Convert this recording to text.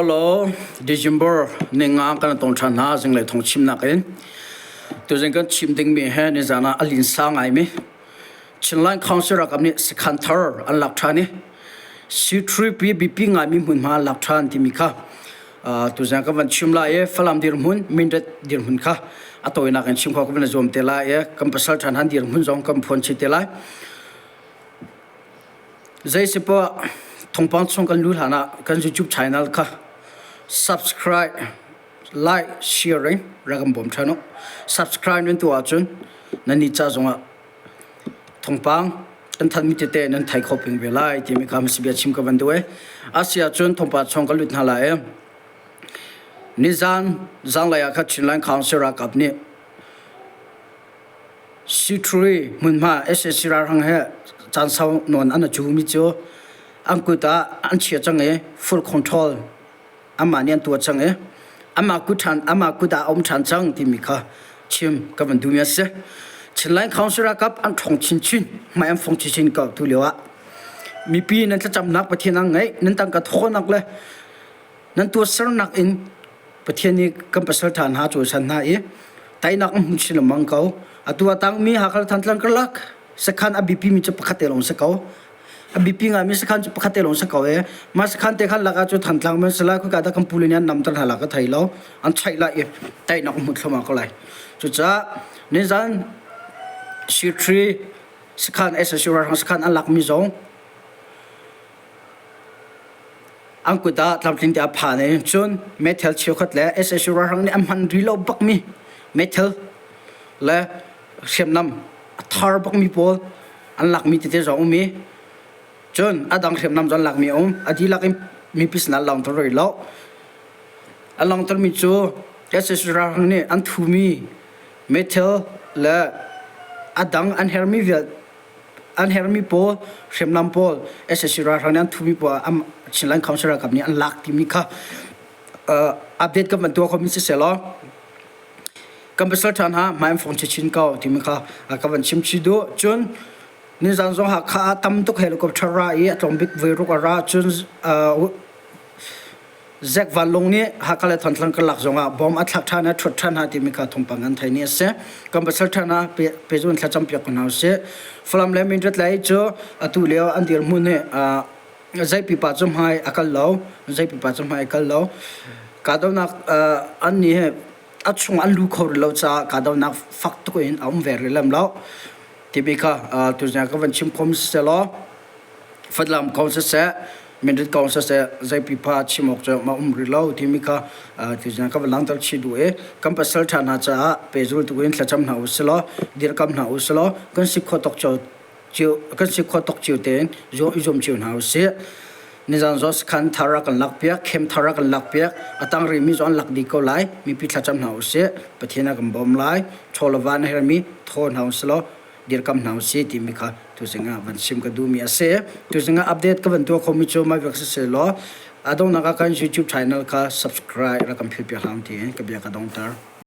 Hello, December ninga kan tong ṭhan hna zinglei thong chimnak in. Tuzing kan chim dingmi he nizan ah a linsa ngaimi Chinland Council ralkap nih sakhan thar an lak ṭhan i C3P biapi ngaimi hmunhma an lak ṭhan timi kha tuzing kan van chim lai i Falam dirhmun, Mindat dirhmun kha a tawinak in chim kho kan van zuam te lai i kan pasal ṭhan han dirhmun zong kan phuan chih te lai. Zeisipoah thawngpang chung kan luh hlan ah kan YouTube channel kha subscribe, like, sharing rak kan bawm ṭhan u. Subscribe nan tuah ahcun nan nih ca zongah thawngpang kan thanmi tete nan thei kho peng ve lai timi kha hmasa bia chim ka van duh i a si ahcun thawngpang chung kan lut hna lai i nizan zanlei ah kha Chinland Council ralkap nih Sitri hmunhma sac ralhrang he caan sau nawn an a mi cu an kut ah an chia cang i full control anmah nih an tuah cang i amah kut ṭhan amah kut ah a um ṭhan cang timi kha chim ka van duhmi a si. Chinland Council ralkap an ṭhawng chinchin, hmai an fong chinchin ko tu lio ah. Mipi nan thlacamnak Pathian an ngeih, nan tangka thawnak le nan tuahsernak in Pathian nih kan pasal ṭha hna cawisan hna i teinak an hmu chin lengmang ko. Atu a tangmi Hakha Thantlang karlak sakhan a biapimi cu pakhat te lawng si ko. A biapi ngaimi sakhan cu pakhat te lawng si ko i mah sakhan te khan lakah cu Thantlang man si lai khika dah kan pule nih an namter hna la ka thei lo. An chaih lai i teinak an hmu thluahmah ko lai. Cucaah nizan C3 sakhan SSU ralhrang sakhan an lakmi zong An kut ah tlamtling te a phan i cun meithal cheukhat le sac ralhrang nih an hman rih lo bakmi meithal le hriamnam a thar bakmi pawl an lakmi tete zong um i cun a dang hriamnam zong an lakmi a um. A dihlak in mipi sinah an langhter rih lo. An langhtermi cu sac ralhrang nih an thumi meithal le a dang an hermi vialte an hermi pawl hriamnam pawl sac ralhrang nih an thumi pawl Chinland Council ralkap nih an lak timi kha update kan van tuah khomi siseh law kan pasal ṭha hna hmai an fong chinchin ko timi kha ka van chim chih duh. Cun nizan zong Hakha ah tam tuk helicopter ra i a tlawm bik voi ruk a ra. Cun Zack Vanlung nih Hakha le Thantlang karlak zongah bomb a thlak ṭhan i a ṭhuat ṭhan hna timi kha thawngpang an theih ni a si. Kan pasal ṭhan ah pehzulh thlacam piak ko hna usih. Falam le Mindat lei cu atu lio an dirhmun hi zei pipa cu hmai a kal lo, zei pipa cu hmai a kal lo. Kahdohnak an nih hi a chung an lu kho rih lo caah kahdohnak fak tuk in a um ve rih lem lo. Timi kha tuzing ka van chim khom siseh Falam kong siseh, Mindat kong siseh, zei pipa chim awk cu ma um rih lo timi kha tuzing ka van langhter chih duh i kan pasal ṭha hna caah pehzul tuk in thlacam hna usih law dirkam hna usih law kan si khawh tawk cio kan si khawh tawk cio tein i zuam cio hna usih. Nizan zong sakhan thar a kan lakpiak, khem thar a kan lakpiak, a tang rihmi zong an lak dih ko lai. Mipi thlacam hna usih. Pathian a kan bawm lai. Chaw le va na hermi thaw hna usih law dirkam hna usih timi kha tuzing ah van chim ka duhmi a si. Tuzing ah update ka van tuah khomi cu mai vek siseh law a donghnak ah kan YouTube channel kha subscribe rak kan philh piak hlah tiin ka bia ka dongter.